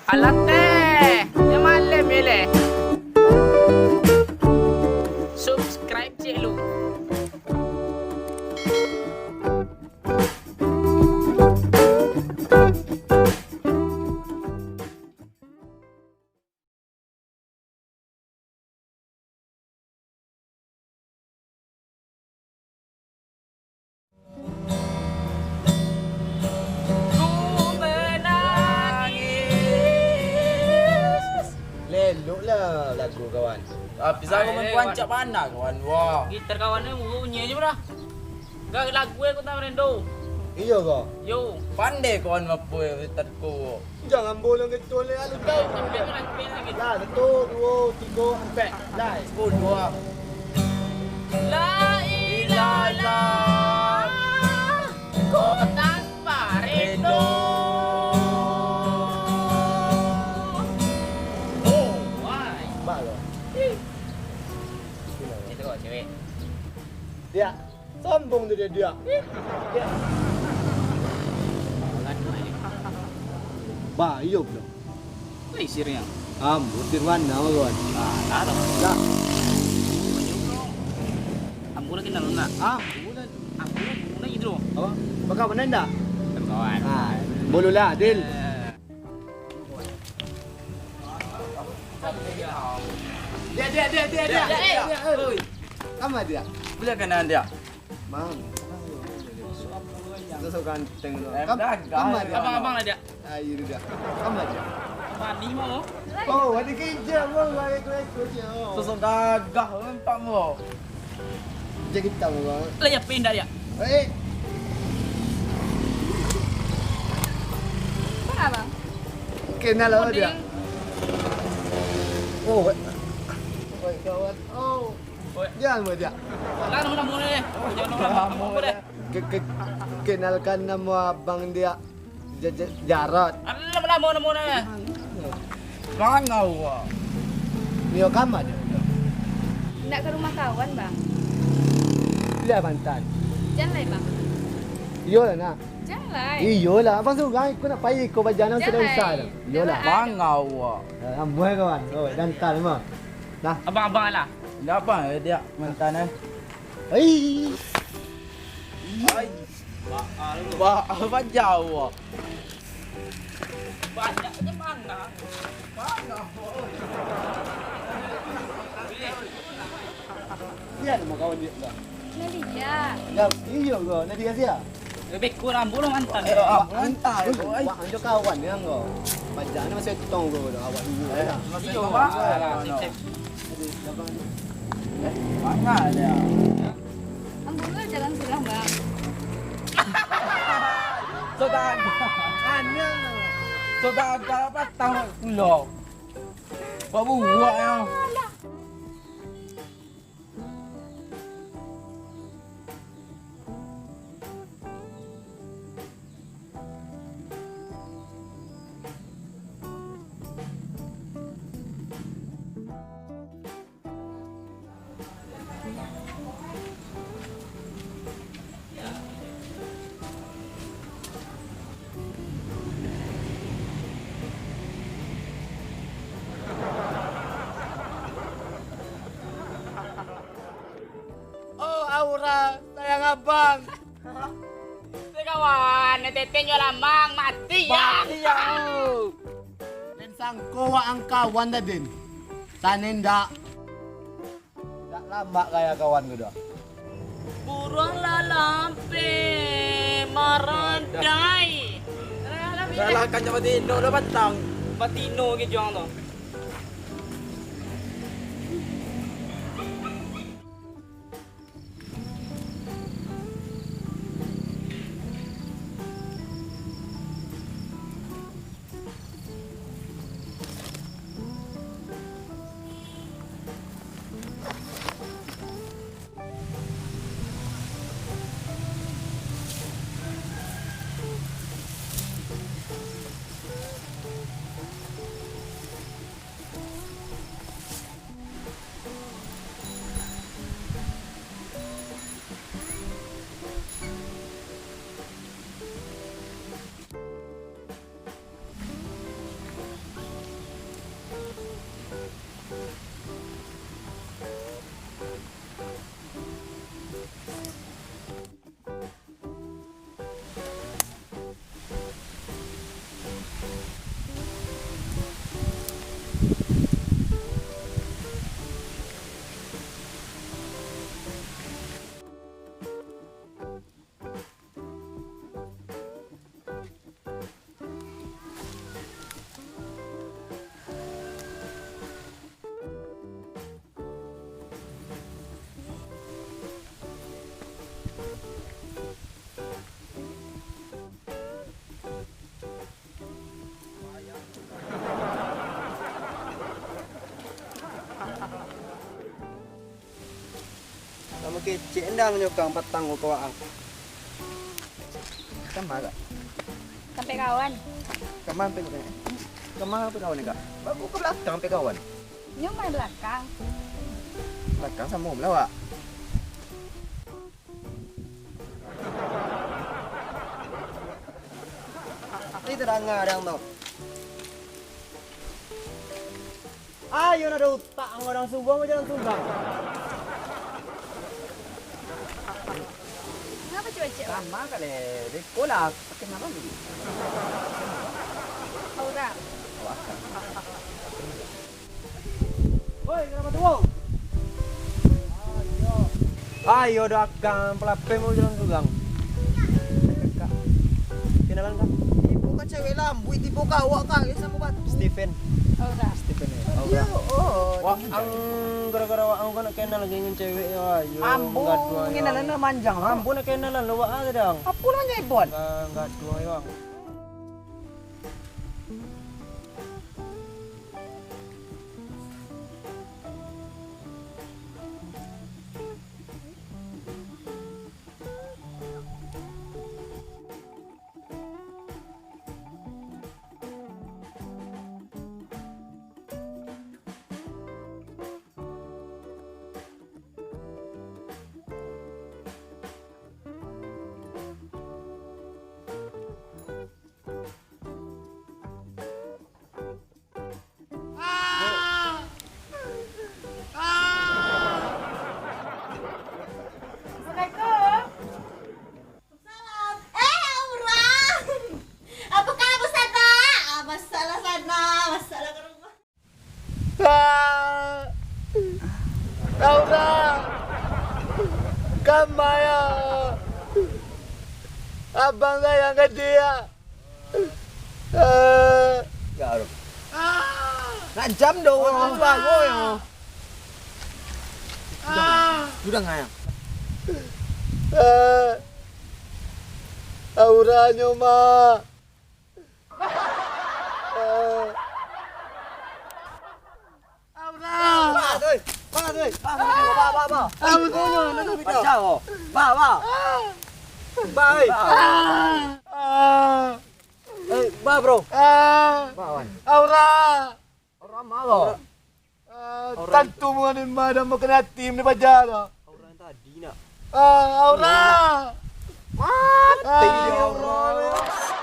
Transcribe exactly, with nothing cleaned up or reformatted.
Alah teh, nyo malem yo leh. Subscribe ciek lu. Ku menangis. Lelok lah lagu, kawan. Tapi saru main kuancak bana, kawan. Wah. Gitar kawan ni bunyi aja, bro. Gak lagu aku tak merendo. Iyo, kau. Yo. Pandai kawan mapo ya, Ustaz ko. Jangan bolong gitu, leh, alun tahu. Lah, satu, dua, tiga, empat. Lah, sepuluh, dua. La ilaha illallah, ku tanpa rindu. Oh, why? Bak lo. Ih. Itu kok cewek. Dia. Sombong tu dia, dia. Dia. Bah, iyo pulo. Wei, siriang. Ambo Tirwana, kawan. Ah, lah, lah. Lah. Ambo lah kenal nak. Ah, ambo lah. Ambo lah, ambo lah gitu. Apa? Bakawan anda? Bakawan. Ah, bolulah, Dil. Eh. Dia, dia, dia, dia, dia. Dia, dia, dia. Oi. Kama dia? Boleh kenal dia? Mang. Sosok ganteng tu. Eh, kam-, gagah kama dia? Abang-abang lah dia. Ah, iya dia. Kama dia? Mani mau. Oh, ada kerja, bang. Ada kerja. Sosok gagah, nampak mau. Jadi tahu, bang. Lah, ya, pindah, ya. Eh. Bang, abang. Kenal lah dia. Mending. Oh, weh. Oh, kawan. Oh. Weh. Jangan, weh, dia. Lah, nama-nama ni. Jangan nama-nama ni. Ke, ke, kenalkan nama abang dia. Ja-, ja-, Jarot. Alah, lamo-lamo namo nah. Bangau, wah. Nio kama dia? Nak ka rumah kawan, Bang. Lah, mantan. Jan lai, Bang. Iyolah, nak. Jan lai. Iyolah, abang surang iko nak pai iko bajalan. Jan lai. Iyolah. Jan lai. Bangau, wah. Amuah kawan. Oh, dantal mah. Nah. Abang-abang lah. Indak apa, eh, dia mantan, eh. Ai. Ai. Ba-, ba-, apa jauh? Banyak je mana? Mana? Dia nama kawan dia lah. Nadia. Ya, iyo ko. Nadia sia? Lebih kurang bulu mantan. Eh, ah, mantan. Wah, anjo kawan yang ko. Pajaknyo masih tong ko, awak dulu. Eh, masih tong. Alah, sip, sip. Aduh, siapa ni? Eh, mana dia? Ambo lah jalan surang, Bang. Saudara. Aneh. Saudara patang pulo. Buat buruak ya. Alah. Oh, Aura, sayang abang. Hah? Kawan, teteh nyo lamang, mati ya. Mati ya. Den sangko wak ang kawan dah, Den. Tane ndak. Ndak lamak kaya kawan ko doh. Buruang lah lampeh, maradai. Dah lah, kan batino lah batang. Batino ke juang tu. Samo kecek endang nyo kang patang ko ka waang. Kama, Kak? Sampai kawan. Kama sampai kawan? Kama sampai kawan, Kak? Baku ke belakang sampai kawan. Nyo main belakang. Belakang samo lah, Wak. Itu danga dang tu. Ayo, nak ado utak, anggo urang sugang, bajalan sugang. Ngapa cewek-cewek? Sama kali, di sekolah, pakai nama dulu? Aura. Wah. Woi, kenapa tu, Wow? Ayo, dah kang, pelapeh mau jalan sugang. Kak, kenalan, Kak? Tibo ka cewek lambuik, tibo ka awak ka samo batu. Steven. Aura. Steven, ya? Aura. Iyo, oh. Wah, ang, gara-gara wak ang kan nak kenal lagi dengan cewek, ya, ayo. Ambo, gaduah, ya. Kenalan lah manjang, lah. Ambo nak kenalan, lo, wak, ah, gadang. Apa namanya, Ibon? Enggak, enggak, dua, ya, Bang. Assalamualaikum. Salam. Eh, Aura. Apa kabar sana? Ah, masalah sana, masalah ke rumah. Ah, Aura. Kamaya. Abang sayang ka dia. Eh. Ya Allah. Nak jam doh, urang baru yo. Sudah, sudah nggak, ya? Eh. Auranyo, Mak. Eh. Aura. Ba, doi. Ba, doi. Ba, ba, ba, ba, ba. Aura. Pacah, oh. Ba, ba. Ba, oi. Ah. Ah. Eh, ba, bro. Ah. Ba, wan. Aura. Aura ma, bro? Ah, aura tantu itu. Mangani ma dan makan hati ni baja tu. Aura yang tadi, nak. Ah, Aura. Mati, ah, ya Allah.